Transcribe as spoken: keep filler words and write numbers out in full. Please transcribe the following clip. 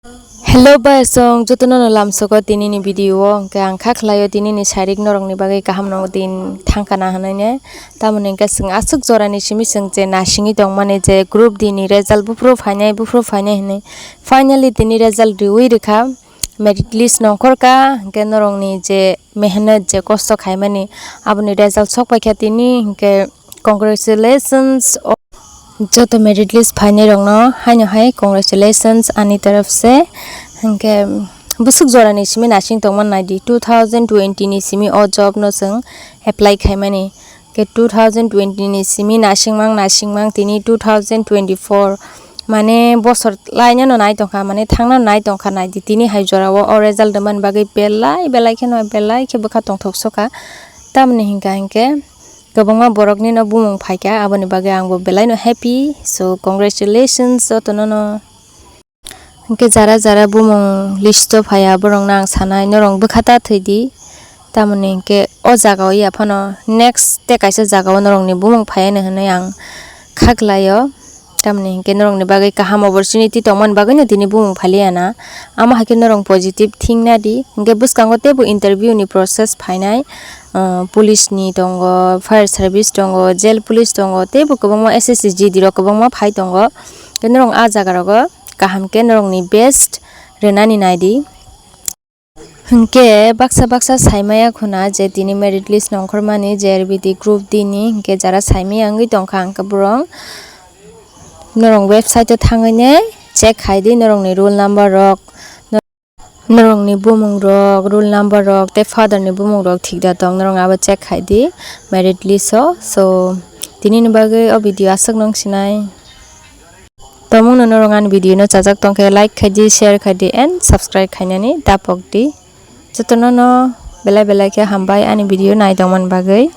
Hello bai song jotono no lamsogo tinini video o, hwnkhe ang kha khlaio tinini sarik norokni bagwi kaham no din thangkana hwnwi ne. Tamoni hwnkhe chwng aswk jorani simi chwng je nasingwi tongmani je group D ni result buphuru phainai, buphuru phainai hwnwi. Finally tini result riwi rwkha, merit list nongkhorkha, hwnkhe norokni je mehnat je kosto khaimani aboni result sok paikha tini, hwnkhe congratulations. Joto merit list phainai rokno haino hai congratulations ani taraf se. Hwnkhe bwswk jorani simi nasing tongma naidi, two thousand twenty ni simi o job no chwng apply khaimani. Khe two thousand twenty ni simi nasingmang nasingmang tini two thousand twenty-four, mane bosor lainano nai tongkha, mane thangnano nai tongkha, naidi tini hai jorao o result rwmani bagwi belai belai kheno belai khe bwkha tongthok sokha. Tamoni hwnkha hwnkhe kwbangma borokni no bumung phaikha, aboni bagwi ang bo belai no happy. So congratulations jotono no. Hwnkhe jara jara bumung list o phaiya borokno ang sanai norok bwkha ta thwidi. Tamoni hwnkhe o jaga o ya phano next tei kaisa jaga o norokni bumung phaiya no hwnwi ang kha khlaio. Tamoni hwnkhe norokni bagwi kaham opportunity tongmani bagwino tini bumung phaliya na. Amo hai khe norok positive think nadi. Hwnkhe bwskango teibo interview ni process phainai, ah, police ni tongo, fire service tongo, jail police tongo, teibo kwbangma S S C G D rok kwbangma phai tongo. Hwnkhe norok a jaga rogo kaham khe norokni best rwnani naidi. Hwnkhe baksa baksa saimaya khuna je tini merit list nongkhormani J R B D group D ni, hwnkhe jara saimaya wngwi tongkha hwnkhe borok norok website o thangwi ne check khaidi norokni roll number rok, norokni bumung rok, roll number rok tei father ni bumung rok thik da tong norok abo check khaidi merit list o. So tini ni bagwi o video aswk nung sinai. Tongmung no norok ani video no chajak tongkhe like khaidi, share khaidi and subscribe khainani dapok di. Jotono no belai belai khe hambai ani video nai tongmani bagwi.